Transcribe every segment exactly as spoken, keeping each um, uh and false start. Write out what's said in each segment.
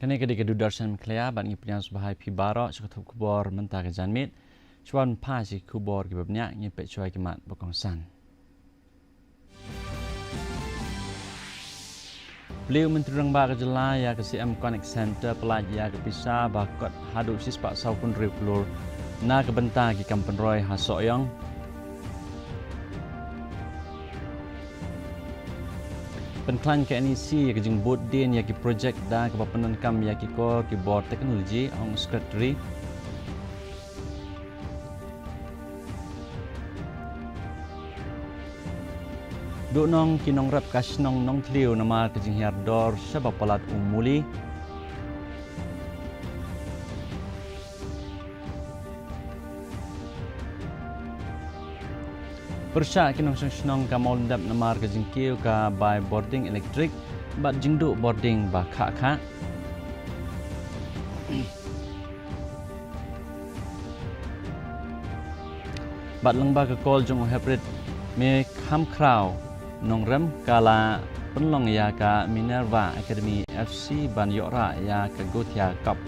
Kane ka dei ka Doordarshan Meghalaya, bad ngi pdiang sngewbha ïa phi baroh sha ka thup khubor mynta ka janmiet. Shuwa ban phai sha ki khubor kiba bniah, ngin peit shuwa ïa ki mat ba kongsan. Plie u Myntri Rangbah ka jylla ïa ka C M Connect Center, pyllait ïa ka pisa ba kot haduh shispah saw phew hynriew klur na ka bynta ki kam pynroi ha Sohiong. Pynkhlaiñ ka N E C ïa ka jingbud dien ïa ki projek da kaba pyndonkam ïa ki kor ki bor teknoloji, ong u Secretary. Duhnong ki nongrep ka shnong Nongthliew namar ka jinghiar dor shaba palat u muli. Pyrshah ki nongshong shnong ka Mawlyndep namar ka jingkiew ka bai bording elektrik bad jingduh bording ba khah khah. Bad lyngba ka kol jong u Heprit Mekhamkhraw, nongrem ka la pynlong ïa ka Minerva Academy F C ban ïoh rah ïa ka Gothia Cup.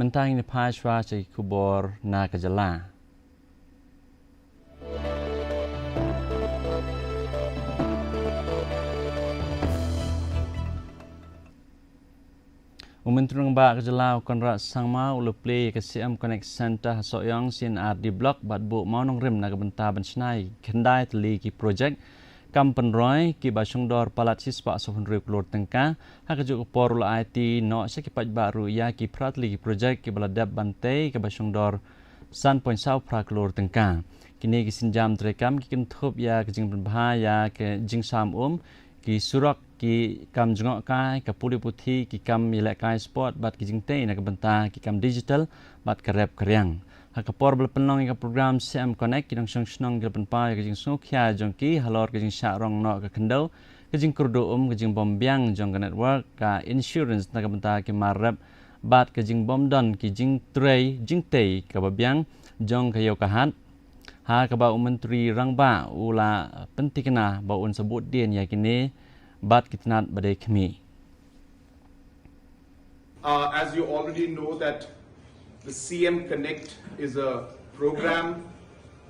Mynta ngin phai shuwa sha ki khubor na ka jylla. U Myntri Rangbah ka jylla u Conrad Sangma u la plie ïa ka C M Connect Center ha Sohiong C and R D Block bad buh mawnongrim na ka bynta ban shna ïa ki khyndai tylli ki projek kam pynroi kiba shongdor palat shispah saw phew hynriew klur tyngka. Ha kajuh ka por u la aiti noh sha ki paidbah ruh ïa ki phra tylli ki projek kiba la dep ban tei kaba shongdor san point saw phra klur tyngka. Kine ki sienjam treikam ki kynthup ïa ka jingpynbha ïa ka jingsam um, ki surok, ki kam jngohkai, ka pule puthi, ki kam ïalehkai sport bad ki jingtei na ka bynta ki kam digital bad ka rep ka riang. Ha ka por ba la pynlong ïa ka program C M Connect, ki nongshong shnong ki la pynpaw ïa ka jingsngewkhia jong ki halor ka jingshah rong noh ka khyndew, ka jingkyrduh um, ka jingbymbiang jong ka network, ka insurance na ka bynta ki mar rep bad ka jingbymdon ki jingtrei jingtei kaba biang jong ka ïew ka hat. Ha kaba u Myntri Rangbah u la pynthikna ba un sa bud dien ïa kine bad ki tnat ba dei khmih. Uh, as you already know that the C M Connect is a program,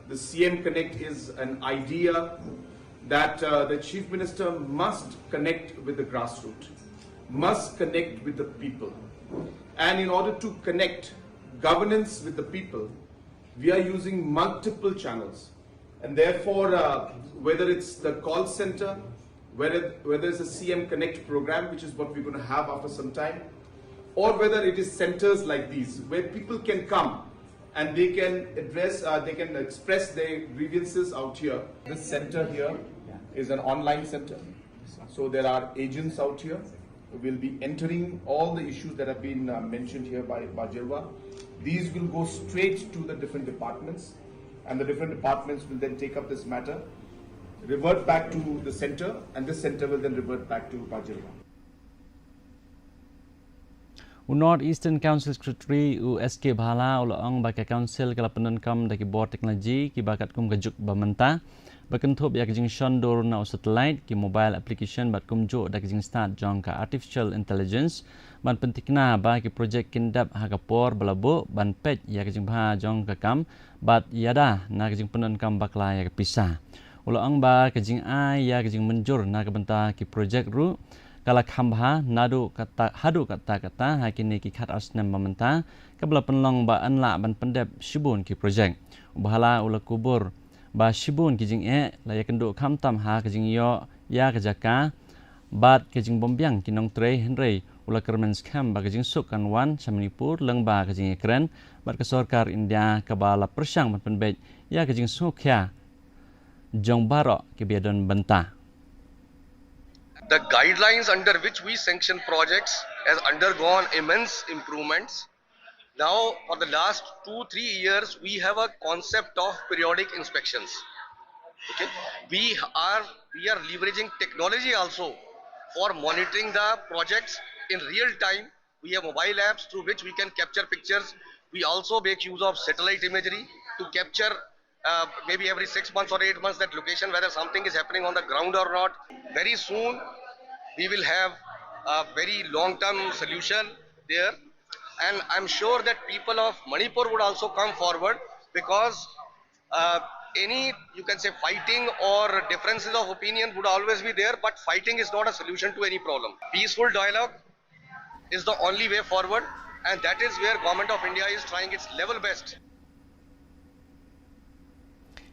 the C M Connect is an idea that uh, the Chief Minister must connect with the grassroots, must connect with the people. And in order to connect governance with the people, we are using multiple channels. And therefore, uh, whether it's the call center, whether, whether it's a C M Connect program, which is what we're going to have after some time, or whether it is centers like these where people can come and they can address, uh, they can express their grievances out here. This center here is an online center. So there are agents out here. We'll be entering all the issues that have been uh, mentioned here by Bajirwa. These will go straight to the different departments, and the different departments will then take up this matter, revert back to the center, and this center will then revert back to Bajirwa. U North Eastern Council Secretary u S K Bhala u la ong ba ka Council ka la pyndonkam da ki bor technology kiba katkum ka juk ba mynta, ba kynthup ïa ka jingshon dur na u satellite, ki mobile application bad kumjuh da ka jingstad jong ka artificial intelligence, ban pynthikna ba ki projek kin dep ha ka por ba la buh ban peit ïa ka jingbha jong ka kam bad ïada na ka jingpyndonkam bakla ïa ka pisa. U la ong ba ka jingai ïa ka jingmynjur na ka bynta ki projek ruh ka la kham bha naduh kata, haduh kata kata ha kine ki khat ar snem ba mynta, kaba la pynlong ba yn lah ban pyndep shibun ki projek. U Bhala u la kubur ba shibun ki jingeh la ïakynduh khamtam ha ka jingïoh ïa ka jaka bad ka jingbymbiang ki nongtrei, hynrei u la kyrmen skhem ba ka jingsuk kan wan sha Manipur lyngba ka jingïakren bad ka sorkar India kaba la pyrshang ban pynbeit ïa ka jingsngewkhia jong baroh kiba ïadon bynta. The guidelines under which we sanction projects has undergone immense improvements. Now, for the last two, three years, we have a concept of periodic inspections. Okay? We are we are leveraging technology also for monitoring the projects in real time. We have mobile apps through which we can capture pictures. We also make use of satellite imagery to capture uh, maybe every six months or eight months, that location, whether something is happening on the ground or not. Very soon, we will have a very long-term solution there. And I'm sure that people of Manipur would also come forward, because uh, any, you can say, fighting or differences of opinion would always be there, but fighting is not a solution to any problem. Peaceful dialogue is the only way forward, and that is where Government of India is trying its level best.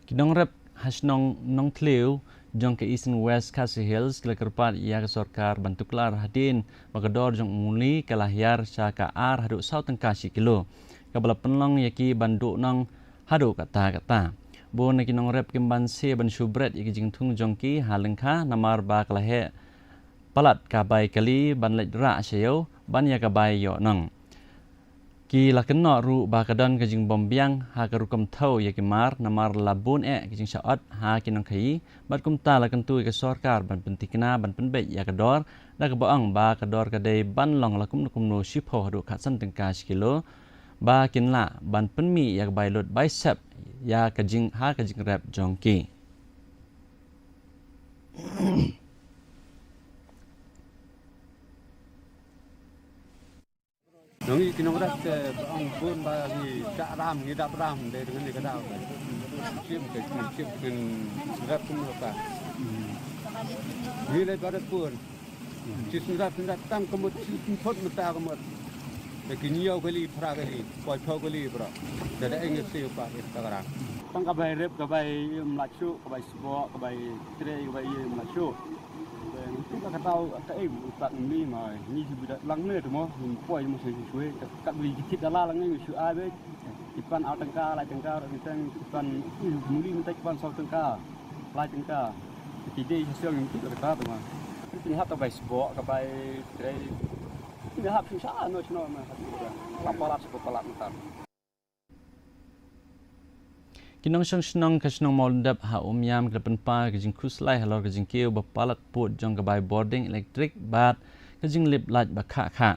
Ki nongrep ha shnong Nongthliew jong ka Eastern West Khasi Hills ki la kyrpad ïa ka sorkar ban tuklar hadien ba ka dor jong u muli ka la hiar sha ka ar haduh saw tyngka shi kilo, kaba la pynlong ïa ki ban duhnong haduh katta katta. Bun na ki nongrep kim banse ban shu bret ïa ki jingthung jong ki ha lyngkha namar ba ka la heh palat ka bai kali ban leit rah sha ïew ban ïa ka bai ïoh nong. Ki la kynnoh ruh ba ka don ka jingbym biang ha ka rukom thew ïa ki mar namar la bun eh ki jingshah ot ha ki nongkhaïi, bad kumta la kyntu ïa ka sorkar ban pynthikna ban pynbeit ïa ka dor, da kaba ong ba ka dor ka dei ban long la kumno kumno shiphew haduh khatsan tyngka shi kilo, ba kin lah ban pynmih ïa ka bai lut bai sep ïa ka jing ha ka jingrep jong ki. Ngi ki nongrep te ba ong bun ba ngi dak ram, ngi dap ram de dengan ni ka daw. Chim ke chim chim kin rep kum ka. Ngi le ba rep bun. Chi sngap sngap tang ka mut, chi sngap mut ta ka mut. Da ki ñiew kali, phra kali, poi phew kali bro. Da da eng si pa ita ka rang. Tang ka bai rep, ka bai mlachu, ka bai sbo, ka bai trei, ka bai mlachu. Ngi ka tau ka ei u tak mi ma ngi ji bida lang ne tu mo, ngi poi mo sui sui. Ka bi ki kit da la lang ngi shu a be. Ki pan au tangka, lai tangka, ro tang ki pan muli minta ki pan saw tangka. Lai tangka. Ki dei ki siang ki tu ka tu ma. Ki hap ka bai sbo, ka bai trei. Ki hap sing sa no chno ma. Palat sbo palat mutar. Ki nongshong shnong ka shnong Mawlyndep ha Umiam ki la pynpaw ka jingkhuslai halor ka jingkiew ba palat pud jong ka bai bording elektrik bad ka jinglip lait ba khah khah.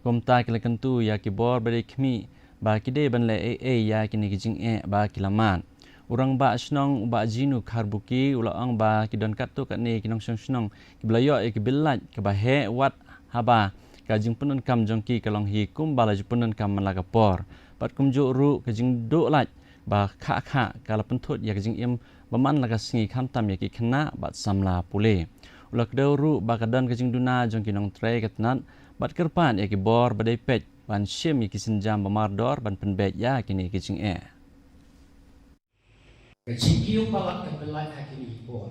Kumta ki la kyntu ïa ki bor ba dei khmih ba ki dei ban leh ei ei ïa kine ki jingeh ba ki la mad. U rangbah shnong u Bah Jinu Kharbuki u la ong ba ki don katto katne ki nongshong shnong kiba la ïoh ïa ki bill lait kaba heh wat haba ka jingpyndonkam jong ki ka long hi kumba la jingpyndonkam man la ka por. Bad kumjuh ruh ka jingduh lait ba khah khah ka la pynthut ïa ka jingim ba man la ka sngi khamtam ïa ki khynnah bad samla pule. U la kdew ruh ba ka don ka jingduna jong ki nongtrei ka tnat bad kyrpad ïa ki bor ba dei peit ban shim ïa ki sienjam ba mardor ban pynbeit ïa kine ki jingeh. Ka jingkiew palat ka bill lait ha kine ki por.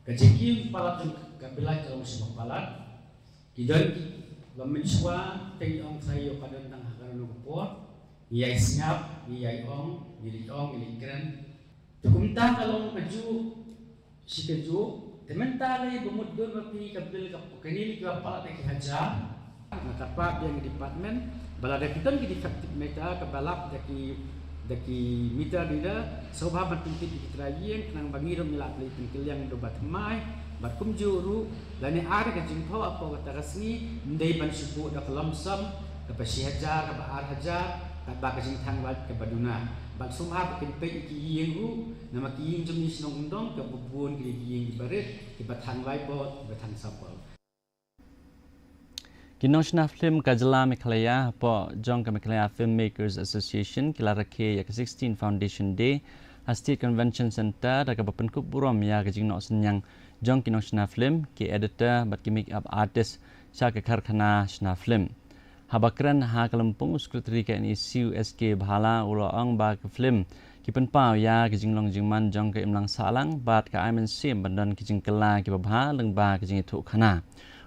Ka jingkiew palat jong ka bill lait ka long shu palat. Ki don ki la mynshuwa te ngi ong sa ïoh ka don tang ha ka don ka por. Ngi ïai sngap, ngi ïai ong, ngi leit ong, ngi leit kren. Te kumta ka long kajuh shi kajuh. Te mynta lei ba mut don ma phi ka bill ka kane lei kiba palat da ki hajar. Nga kyrpad ïa ngi department ba lada ki don ki defective meter kaba lap da ki da ki meter reader, sngewbha ban pyntip ïa ki trai ïing khnang ba ngi ruh ngi lah pynleit pynkylliang da ba thymmai. Bad kumjuh ruh lane ar ka jingthoh hapoh kata ka sngi, ym dei ban shu buh da ka lump sum kaba shi hajar kaba ar hajar, katba ka jingthang lait kaba duna. Bad sngewbha ba kin peit ïa ki ïing ruh, namar ki ïing jong ngi shnong Umdong kaba bun ki dei ki ïing kiba rit, kiba thang lait bad kiba thang sampel. Ki nongshna film ka jylla Meghalaya hapoh jong ka Meghalaya Filmmakers Association ki la rakhe ïa ka sixteen Foundation Day ha State Convention Centre da kaba pynkup burom ïa ka jingnoh synñiang jong ki nongshna film, ki editor bad ki make-up artist sha ka karkhana shna film. Haba kren ha ka lympung u Secretary ka NEC u S K Bhala u la ong ba ka film ki pynpaw ïa ka jinglong jingman jong ka imlang sahlang bad ka ai mynsiem ban don ki jingkylla kiba bha lyngba ka jingïathuhkhana.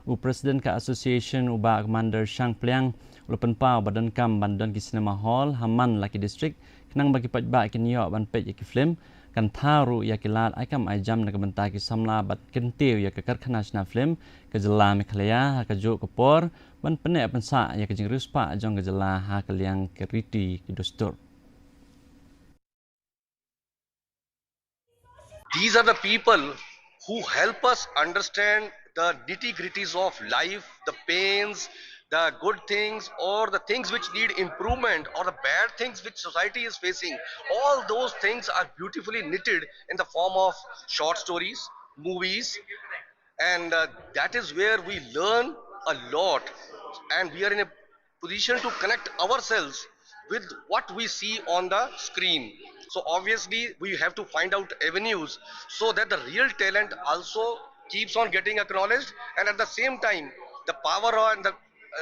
U President ka Association u Bah Commander Shang Pliang u la pynpaw ba donkam ban don ki cinema hall ha man la ki district khnang ba ki paidbah kin ïoh ban peit ïa ki film, kan thaw ruh ïa ki lad ai kam ai jam na ka bynta ki samla bad kyntiew ïa ka karkhana shna film ka jylla Meghalaya ha kajuh ka por ban pynneh pynsah ïa ka jingriewspah jong ka jylla ha ka liang ka riti ka dustur. These are the people who help us understand the nitty-gritties of life, the pains, the good things or the things which need improvement or the bad things which society is facing, all those things are beautifully knitted in the form of short stories, movies, and uh, that is where we learn a lot, and we are in a position to connect ourselves with what we see on the screen. So obviously, we have to find out avenues so that the real talent also keeps on getting acknowledged, and at the same time, the power and the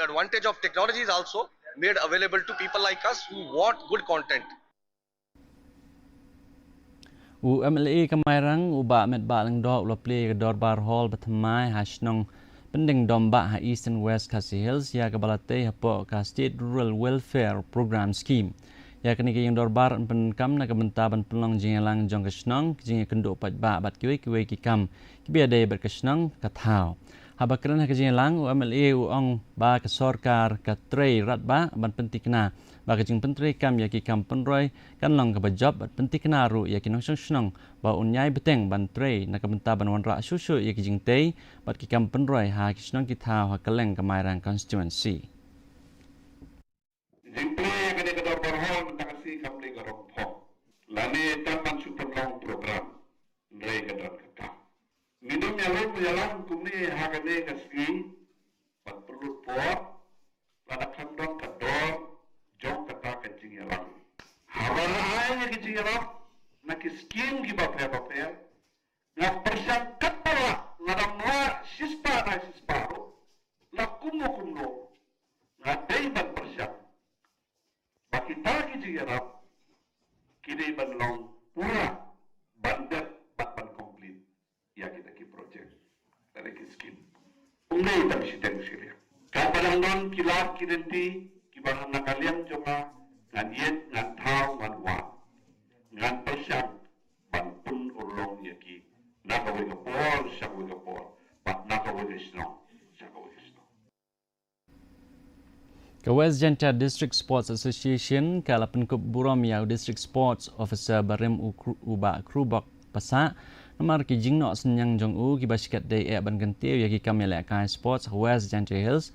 advantage of technology is also made available to people like us who want good content. U MLA ka Mairang, u Bah Metbah Lyngdoh, u la plie ïa ka Dorbar Hall ba thymmai ha shnong Pyndengbah ha East and West Khasi Hills, ïa kaba la tei hapoh ka State Rural Welfare Program Scheme. Ïa kane ka ïing dorbar yn pyndonkam na ka bynta ban pynlong jingïalang jong ka shnong, ka jingïakynduh paidbah bad kiwei kiwei ki kam kiba ïadei bad ka shnong ka thaw. Haba kren ha ka jingïalang, u MLA u ong ba ka sorkar ka trei radbah ban pynthikna ba ka jingpyntreikam ïa ki kam pynroi kan long kaba jop bad pynthikna ruh ïa ki nongshong shnong ba un ïai bteng ban trei na ka bynta ban wanrah shuh shuh ïa ki jingtei bad ki kam pynroi ha ki shnong ki thaw ha kylleng ka Mairang constituency. Jingplie ïa kane ka Dorbar Hall mynta ka sngi kam dei ka rong pop lane tang ban shu pynlong program. Hynrei ka don ka kam. Ngin ym ïalum ïalang kumne ha kane ka sngi ban pynlut por lada khlem don ka dor jong kata ka jingïalang. Haba la ai ïa ki jingïarap na ki skim kiba pher ba pher, nga pyrshang katba lah, lada ym lah shispah na shispah ruh, la kumno kumno, nga dei ban pyrshang ba kita ki jingïarap ki dei ban long pura, ban dep bad ban complete ïa kita ki project lane ki skim. Ym dei tang shiteng shiliang. Katba dang don ki lad ki lynti kiba na ka liang jong nga, ngan ïeng, ngan thaw, ngan wad, ngan pyrshang ban pynurlong ïa ki na kawei ka por sha kawei ka por bad na kawei ka shnong sha kawei ka shnong. Ka West Jaiñtia District Sports Association ka la pynkup burom ïa u District Sports Officer barim u Kru-, u Bah Krubok Passah namar ki jingnoh synñiang jong u kiba shikatdei eh ban kyntiew ïa ki kam ïalehkai sports ha West Jaiñtia Hills,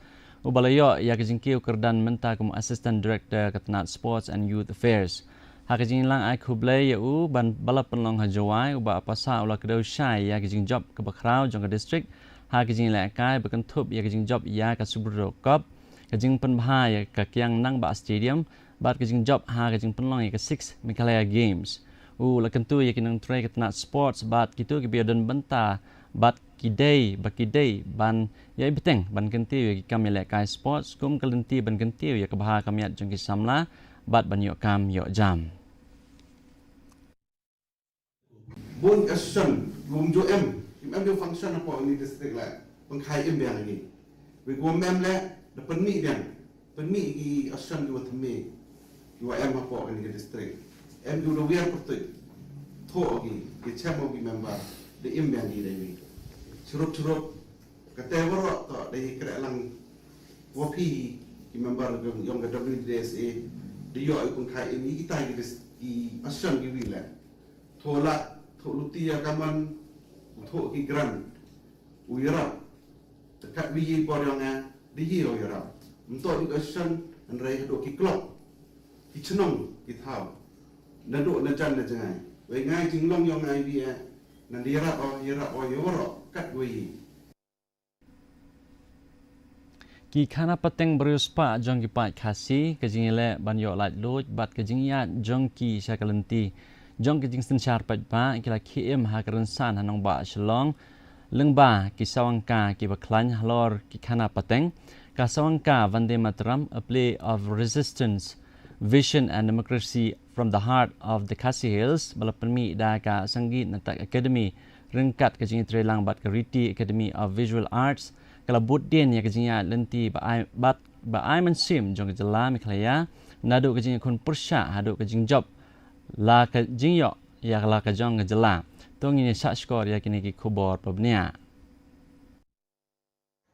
uba la ïoh ïa ka jingkiew kyrdan mynta kum Assistant Director ka tnat Sports and Youth Affairs. Ha ka jingïalang ai khublei ïa u ban ba la pynlong ha Jowai, u Bah Passah u la kdew shai ïa ka jingjop kaba khraw jong ka district ha ka jingïalehkai ba kynthup ïa ka jingjop ïa ka Subroto Cup, ka jingpynbha ïa ka Kiang Nangbah Stadium bad ka jingjop ha ka jingpynlong ïa ka Sixth Meghalaya Games. U la kyntu ïa ki nongtrei ka tnat sports bad kito kiba ïadon bynta bad ki dei ba ki dei ban ïai bteng ban kyntiew ïa ki kam ïalehkai sports kum ka lynti ban kyntiew ïa ka bha ka miat jong ki samla bad ban ïoh kam ïoh jam. Bun ka session, kum ju em, kim em ju function hapoh kane ka district leh, pynkhie im biang ïa ki. Wei kum em leh, da pynmih biang, pynmih ki session kiwa thymmai, kiwa em hapoh kane ka district. Em kiwa da wiar pyrtuid, thoh ki, ki chem ki member, da im biang ki da ïa ki. Chirup chirup, kata waroh toh da ïa kreh lang, wa phi ki member yong ka W D S A, da ïoh ïa u pynkhie im ïa kitai ki dis-, ki session kiwi leh. Thoh lad, thoh luti ïa ka mon, u thoh ki grant, u ïarap. Te katba ïa i por yong nga, da ïa u ïarap. Ym toh dei ka session, hynrei haduh ki club, ki chnong, ki thaw. Naduh na jan na jngai. Wei nga i jinglong yong nga i wi eh, ngan da ïarap o, ïarap o ïa waroh, katwei. Ki khana pateng briew spah jong ki paid Khasi, ka jingïaleh ban ïoh laitluid bad ka jingïaid jong ki sha ka lynti jong ka jingsynshar paidbah, ki la khie im ha ka rynsan ha nongbah Shillong lyngba ki sawdong kiba khlaiñ halor ki khana pateng, ka sawdong Vande Mataram, A Play of Resistance, Vision and Democracy from the Heart of the Khasi Hills, ba la pynmih da ka Sangeet Natak Academy ryngkat ka jingïatreilang bad ka Riti Academy of Visual Arts, ka la bud dien ïa ka jingïaid lynti ba ai, bad ba ai mynsiem jong ka jylla Meghalaya, naduh ka jingïakhun pyrshah haduh ka jingjop la ka jingïoh ïa la ka jong ka jylla. To ngin ïa shah shkor ïa kine ki khubor pabniah.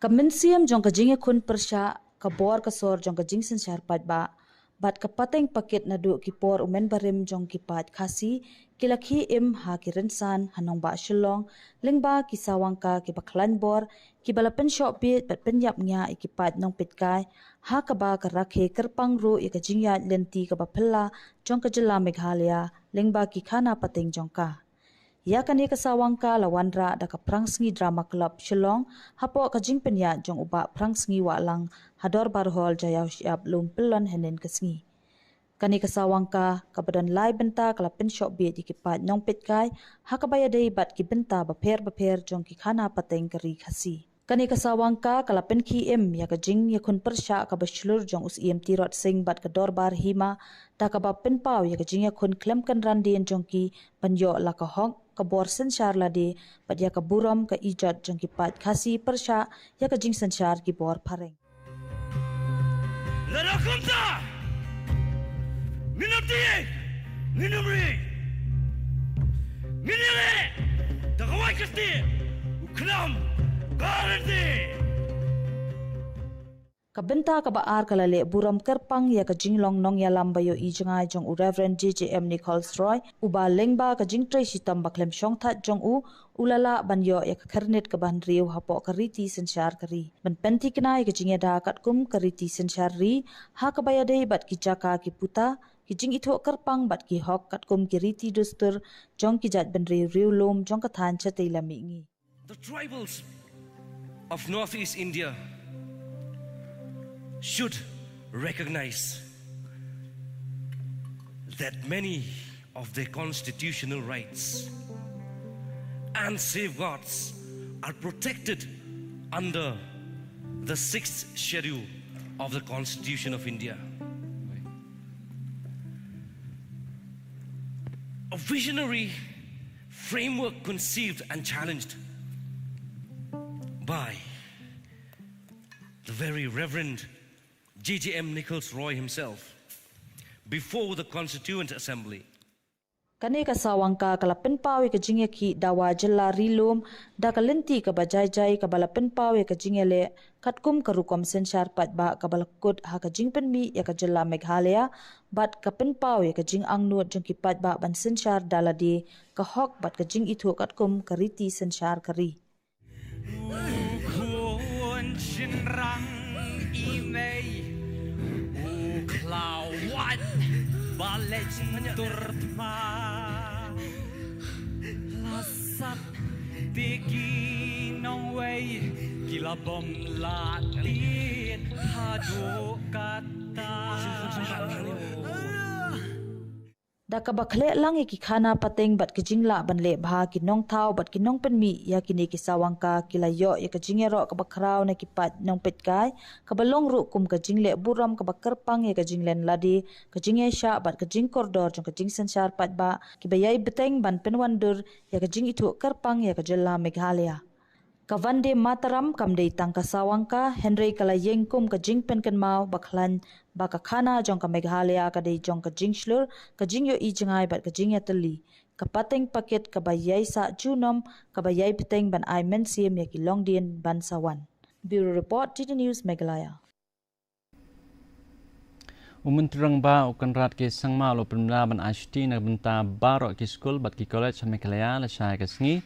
Ka mynsiem jong ka jingïakhun pyrshah, ka bor ka sor jong ka jingsynshar paidbah, Bad ka pateng pakit naduh ki por u mynbarim jong ki paid Khasi, ki la khie im ha ki rynsan ha nongbah Shillong, lyngba ki sawangka kiba khlaiñ bor, kiba la pynshoh bieit bad pynïap ñiah ïa ki paid nongpeitkai, ha kaba ka rakhe kyrpang ruh ïa ka jingïaid lynti kaba phylla jong ka jylla Meghalaya, lyngba ki khana pateng jong ka. Ïa kane ka sawangka la wanrah da ka Phrangsngi Drama Club Shillong, hapoh ka jingpynïaid jong u Bah Phrangsngi Wahlang, ha Dorbar Hall Jaiaw Shyiap Lum Pyllun hynnin ka sngi. Kane ka sawangka, kaba don lai bynta ka la pynshoh bieit ïa ki paid nongpeitkai, ha kaba ïadei bad ki bynta bapher bapher jong ki khana pateng ka ri Khasi. Kane ka sawangka ka la pynkhie im ïa ka jingïakhun pyrshah kaba shlur jong u Syiem Tirot Sing bad ka Dorbar Hima, da kaba pynpaw ïa ka jingïakhun khlem kynran dien jong ki ban ïoh la ka hok, ka bor synshar lade, bad ïa ka burom ka ijot jong ki paid Khasi pyrshah ïa ka jingsynshar ki bor phareng. Lada kumta, ngin ym tieng, ngin ym ri. Ngin ïaleh da ka wai ka stieh, u khnam ka rynti. Ka bynta kaba ar ka la leh burom kyrpang ïa ka jinglong nongïalam ba ïohi jngai jong u Reverend J J M Nichols Roy, uba lyngba ka jingtrei shitom ba khlem shongthait jong u, u la lah ban ïoh ïa ka khyrnit kaba hynriew hapoh ka riti synshar ka ri. Ban pynthikna ïa ka jingïada katkum ka riti synshar ri, ha kaba ïadei bad ki jaka ki puta, ki jingithuh kyrpang bad ki hok katkum ki riti dustur jong ki jaitbynriew riewlum jong ka thaiñ shatei lam mihngi. The tribals of Northeast India should recognize that many of their constitutional rights and safeguards are protected under the sixth schedule of the Constitution of India. A visionary framework conceived and challenged by the very Reverend J J M Nichols Roy himself before the Constituent Assembly. Kane ka sawangka ka la pynpaw ïa ka jingïakhih dawa jylla ri lum, da ka lynti kaba jai jai kaba la pynpaw ïa ka jingïaleh, katkum ka rukom synshar paidbah kaba la kut ha ka jingpynmih ïa ka jylla Meghalaya, bad ka pynpaw ïa ka jingangnud jong ki paidbah ban synshar da lade, ka hok bad ka jingithuh katkum ka riti synshar ka ri. U khun shynrang i mei, u khlaw wat ba leit tur thma. La sat te ki nongwei, ki la bom la tied haduh katta. Da kaba khleh lang ïa ki khana pateng bad ki jinglah ban leh bha, ki nongthaw bad ki nongpynmih ïa kine ki sawangka ki la ïoh ïa ka jingïaroh kaba khraw na ki paid nongpeitkai, kaba long ruh kum ka jingleh burom kaba kyrpang ïa ka jinglen lade, ka jingïaishah bad ka jingkordor jong ka jingsynshar paidbah, kiba ïai bteng ban pynwandur ïa ka jingithuh kyrpang ïa ka jylla Meghalaya. Ka Vande Mataram kam dei tang ka sawangka, hynrei ka la ïeng kum ka jingpynkynmaw ba khlaiñ ba ka khana jong ka Meghalaya ka dei jong ka jingshlur, ka jingïohi jngai bad ka jingïatylli. Ka pateng pakit kaba ïai sah junom, kaba ïai bteng ban ai mynsiem ïa ki longdien ban sa wan. Bureau Report, D D News Meghalaya. U Myntri Rangbah u Conrad K Sangma u la pynbna ban ai shuti na ka bynta baroh ki skul bad ki college ha Meghalaya lashai ka sngi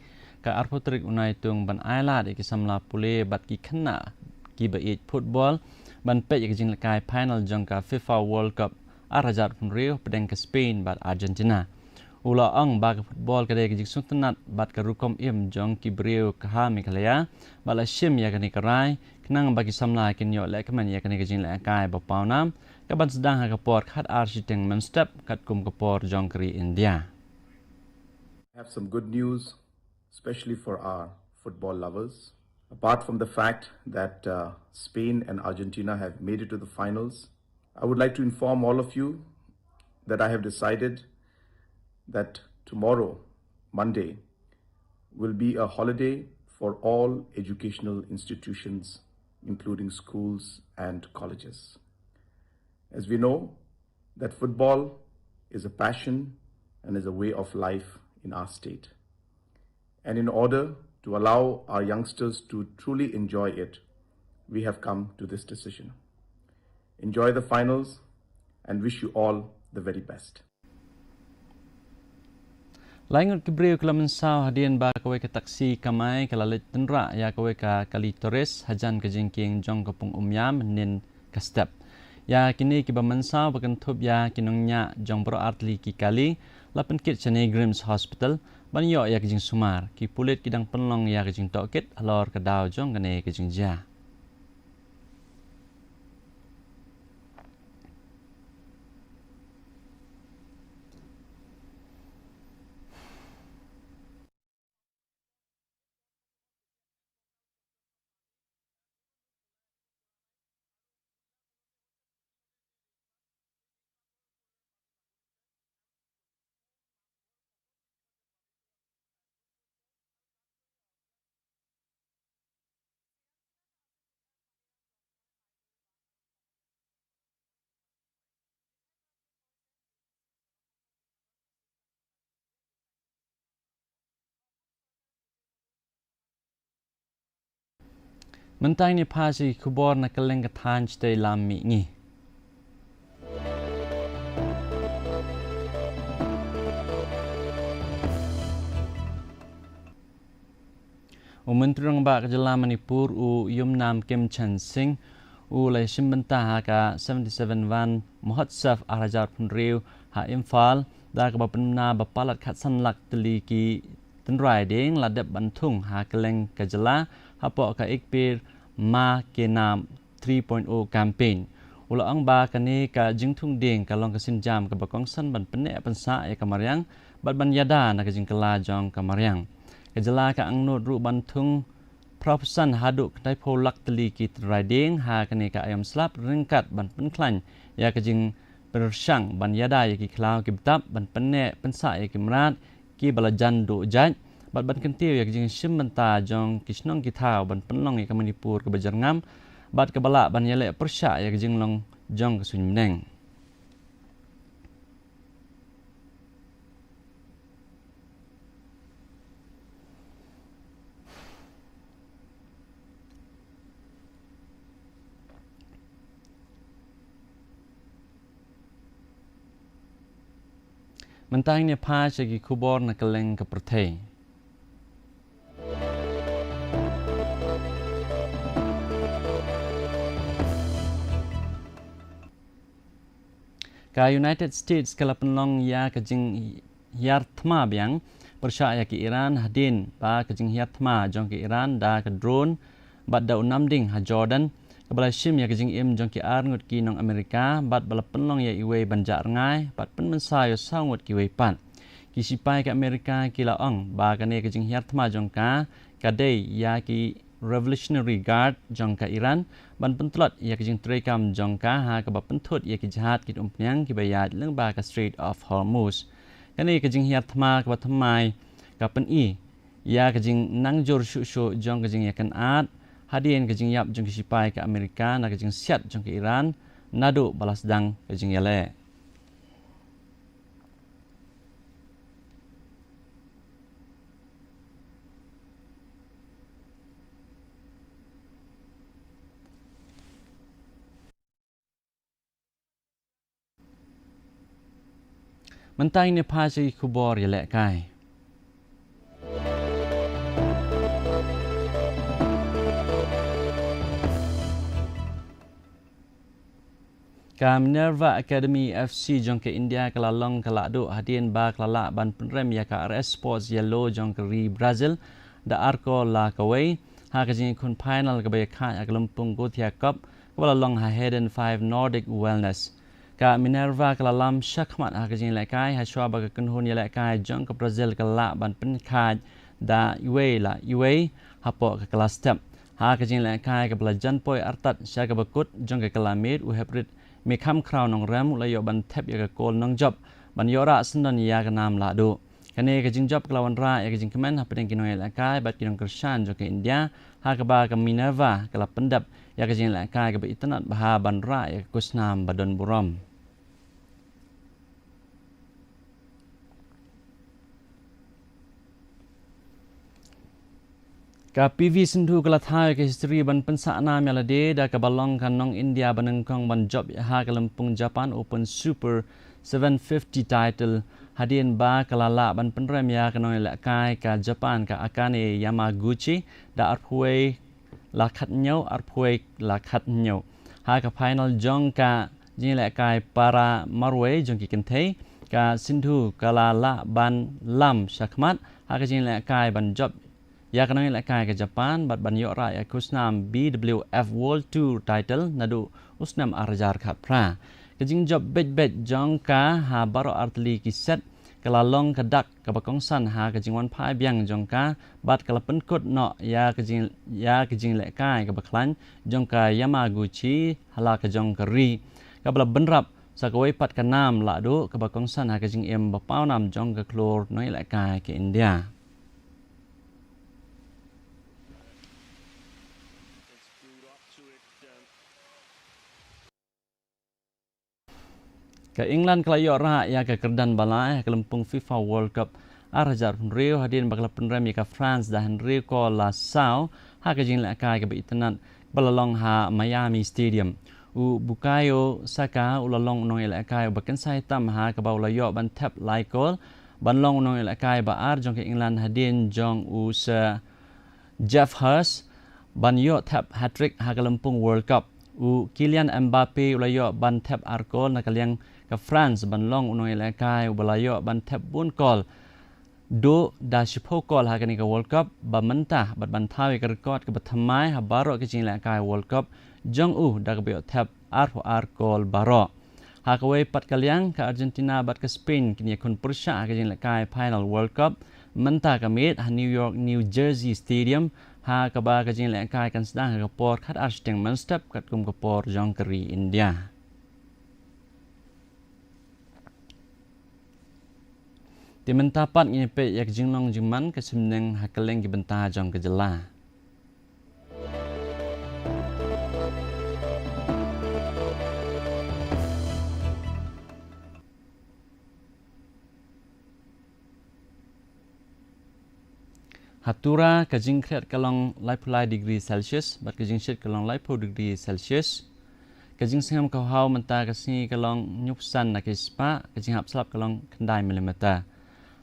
ka arphew tarik u Naitung ban ai lad ïa ki samla pule bad ki khynnah kiba ïeit football ban peit ïa ka jinglehkai final jong ka FIFA World Cup ar hajar arphew hynriew hapdeng ka Spain bad Argentina. U la ong ba ka football ka dei ka jingsngewtynnat bad ka rukom im jong ki briew ka ha Meghalaya, bad la shim ïa kane ka rai khnang ba ki samla kin ïoh lehkmen ïa kane ka jinglehkai ba pawnam, kaban sdang ha ka por khatar shiteng mynstep katkum ka por jong ka ri India. I have some good news, especially for our football lovers. Apart from the fact that uh, Spain and Argentina have made it to the finals, I would like to inform all of you that I have decided that tomorrow, Monday, will be a holiday for all educational institutions, including schools and colleges. As we know, that football is a passion and is a way of life in our state. And in order to allow our youngsters to truly enjoy it, we have come to this decision. Enjoy the finals, and wish you all the very best. Lai ngut ki briew ki la mynsaw hadien ba kawei ka taxi kamai ka la leit tynrah ïa kawei ka kali tourist hajan ka jingkieng jong ka pung Umiam hynnin ka step. Ïa kine kiba mynsaw ba kynthup ïa ki nongñiah jong baroh artylli ki kali la pynkit shane Grims Hospital ban ïoh ïa ka jingsumar. Ki pulit ki dang pynlong ïa ka jingtohkit halor ka daw jong kane ka jingjia. Mynta ngin ïa phai sha ki khubor na kylleng ka thaiñ shatei lam mihngi. U Myntri Rangbah ka jylla Manipur u Yumnam Khemchand Singh u la shim bynta ha ka seventy-seven van Mahotsav ar hajar arphew hynriew ha Imphal da kaba pynbna ba palat khatsan lak tylli ki tynrai dieng la dep ban thung ha kylleng ka jylla hapoh ka Ek Ped Maa Ke Naam three point oh campaign. U la ong ba kane ka jingthung dieng ka long ka sienjam kaba kongsan ban pynneh pynsah ïa ka mariang bad ban ïada na ka jingkylla jong ka mariang. Ka jylla ka angnud ruh ban thung phra phew san haduh khyndai phew lak tylli ki tynrai dieng ha kane ka aïom slap ryngkat ban pynkhlaiñ ïa ka jingpyrshang ban ïada ïa ki khlaw ki btap ban pynneh pynsah ïa ki mrad kiba la jan duh jait bad ban kyntiew ïa ka jingshim bynta jong ki shnong ki thaw ban pynlong ïa ka Manipur kaba jyrngam bad kaba lah ban ïaleh pyrshah ïa ka jinglong jong ka suiñ bneng. Mynta ngin ïa phai sha ki khubor na kylleng ka pyrthei. Ka United States ka la pynlong ïa ka jinghiar thma biang pyrshah ïa ka Iran hadien ba ka jinghiar thma jong ka Iran da ka drone bad da u namding ha Jordan kaba la shim ïa ka jingim jong ki arngut ki nong Amerika bad ba la pynlong ïa iwei ban jah rngai bad pynmynsaw ïa saw ngut kiwei pat. Ki sipai ka Amerika ki la ong ba kane ka jinghiar thma jong ka ka dei ïa ki Revolutionary Guard jong ka Iran ban pyntlot ïa ka jingtreikam jong ka ha kaba pynthut ïa ki jahaj kit umphniang kiba ïaid lyngba ka Strait of Hormuz. Kane ka jinghiar thma kaba thymmai ka pyni ïa ka jingnangjur shuh shuh jong ka jingïakynad hadien ka jingïap jong ki sipai ka Amerika na ka jingsiat jong ka Iran naduh ba la sdang ka jingïaleh. Mynta ngin ïa phai sha ki khubor ïalehkai. Ka Minerva Academy F C jong ka India ka la long ka lahduh hadien ba ka la lah ban pynrem ïa ka R S Sports Yellow jong ka ri Brazil da ar kol la kawei ha ka jingïakhun final kaba ïakhaid ha ka lympung Gothia Cup kaba la long ha Haydn Five Nordic Wellness. Ka Minerva ka la lam shakhmat ha ka jingïalehkai hashwa ba ka kynhun ïalehkai jong ka Brazil ka la lah ban pynkhaid da iwei la iwei hapoh ka kylla step. Ha ka jingïalehkai kaba la jan poi artat sha kaba kut jong ka kylla miet, u heprit Mekham Khraw Nongrem u la ïoh ban thep ïa ka kol nongjop ban ïoh rah syndon ïa ka nam lahduh. Kane ka jingjop ka la wanrah ïa ka jingkmen hapdeng ki nongïalehkai bad ki nongkyrshan jong ka India ha kaba ka Minerva ka la pyndep ïa ka jingïalehkai kaba itynnad bha ban rah ïa ka khusnam ba don burom. Ka P V Sindhu ka la thaw ïa ka history ban pynsah nam ïa lade da kaba long ka nong India ba nyngkong ban jop ha ka lympung Japan Open Super seven fifty title hadien ba ka la lah ban pynrem ïa ka nongïalehkai ka Japan ka Akane Yamaguchi da arphew wei la khathynñiew, arphew wei la khathynñiew. Ha ka final jong ka jingïalehkai para marwei jong ki kynthei, ka Sindhu ka la lah ban lam shakhmat ha ka jingïalehkai ban jop ïa ka nongïalehkai ka Japan bad ban ïoh rah ïa ka khusnam B W F World Tour title naduh u snem ar hajar khatphra. Ka jingjop beit beit jong ka ha baroh artylli ki set ka la long ka dak kaba kongsan ha ka jingwan phai biang jong ka bad ka la pynkut noh ïa ka jing ïa ka jingïalehkai kaba khlaiñ jong ka Yamaguchi ha la ka jong ka ri, kaba la bynrap sa kawei pat ka nam lahduh kaba kongsan ha ka jingim ba pawnam jong ka khlur nongïalehkai ka India. Ka England ka la ïoh rah ïa ka kyrdan ba lai ha ka lympung FIFA World Cup ar hajar hynriew hadien ba ka la pynrem ïa ka France da hynriew kol la saw ha ka jingïalehkai kaba itynnad ba la long ha Miami Stadium. U Bukayo Saka u la long u nongïalehkai uba kynsai tam ha kaba u la ïoh ban thep lai kol ban long u nongïalehkai ba ar jong ka England hadien jong u Sir Geoff Hurst ban ïoh thep hat-trick ha ka lympung World Cup. U Kylian Mbappe u la ïoh ban thep ar kol na ka liang ka France ban long u nongïalehkai uba la ïoh ban thep bun kol duh da shiphew kol ha kane ka World Cup ba mynta bad ban thaw ïa ka record kaba thymmai ha baroh ka jingïalehkai World Cup jong u da kaba ïoh thep arphew ar kol baroh. Ha kawei pat ka liang, ka Argentina bad ka Spain kin ïakhun pyrshah ha ka jingïalehkai final World Cup mynta ka miet ha New York New Jersey Stadium, ha kaba ka jingïalehkai kan sdang ha ka por khatar shiteng mynstep katkum ka por jong ka ri India. Te mynta pat ngin ïa peit ïa ka jinglong jingman ka shim bneng ha kylleng ki bynta jong ka jylla. Ha Tura ka jingkhriat ka long laiphew lai degree Celsius bad ka jingshit ka long laiphew degree Celsius. Ka jingsngem ka haw mynta ka sngi ka long hynñiewphew san na ka shispah, ka jinghap slap ka long khyndai millimeter.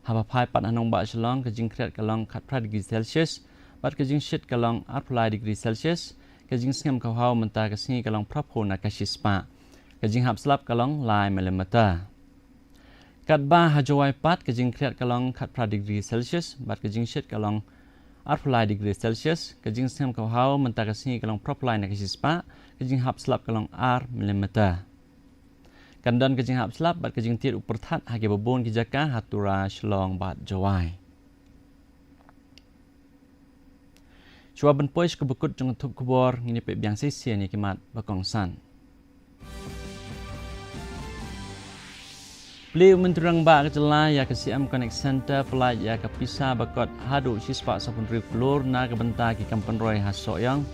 Haba phai pat ha nongbah Shillong ka jingkhriat ka long khatphra degree Celsius bad ka jingshit ka long arphew lai degree Celsius. Ka jingsngem ka haw mynta ka sngi ka long phraphew na ka shispah, ka jinghap slap ka long lai millimeter. Katba ha Jowai pat ka jingkhriat ka long khatphra degree Celsius bad ka jingshit ka long arphew lai degree Celsius. Ka jingsngem ka haw mynta ka sngi ka long phraphew lai na ka shispah, ka jinghap slap ka long ar millimeter. Kan don ka jinghap slap bad ka jingtied u pyrthat ha kiba bun ki jaka ha Tura, Shillong bad Jowai. Shuwa ban poi sha kaba kut jong ka thup khubor, ngin ïa peit biang shisien ïa ki mat ba kongsan. Plie u Myntri Rangbah ka jylla ïa ka C M Connect Centre, pyllait ïa ka pisa ba kot haduh shispah sawphew hynriew klur na ka bynta ki kam pynroi ha Sohiong.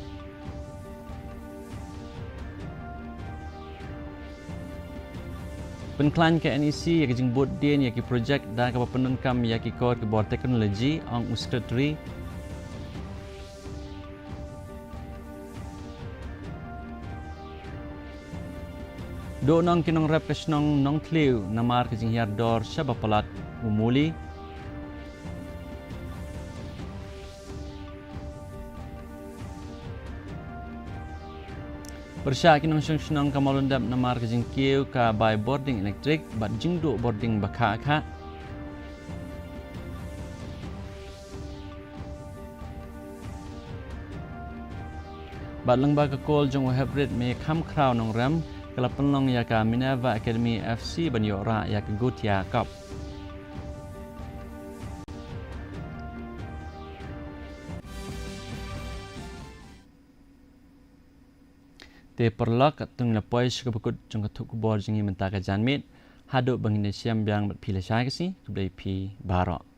Pynkhlaiñ ka N E C ïa ka jingbud dien ïa ki projek da kaba pyndonkam ïa ki kor ki bor teknoloji, ong u Secretary. Duh nong ki nongrep ka shnong Nongthliew namar ka jinghiar dor shaba palat u muli. Pyrshah ki nongshong shnong ka Mawlyndep namar ka jingkiew ka bai bording elektrik bad jingduh bording ba khah khah. Bad lyngba ka kol jong u Heprit me kham khraw nongrem, ka la pynlong ïa ka Minerva Academy F C ban ïoh rah ïa ka Gothia Cup. Te paralok, katto ngi la poi sha kaba kut jong ka thup khubor jong ngi mynta ka janmiet. Haduh ba ngin ïashem biang bad phi lashai ka sngi, khublei phi baroh.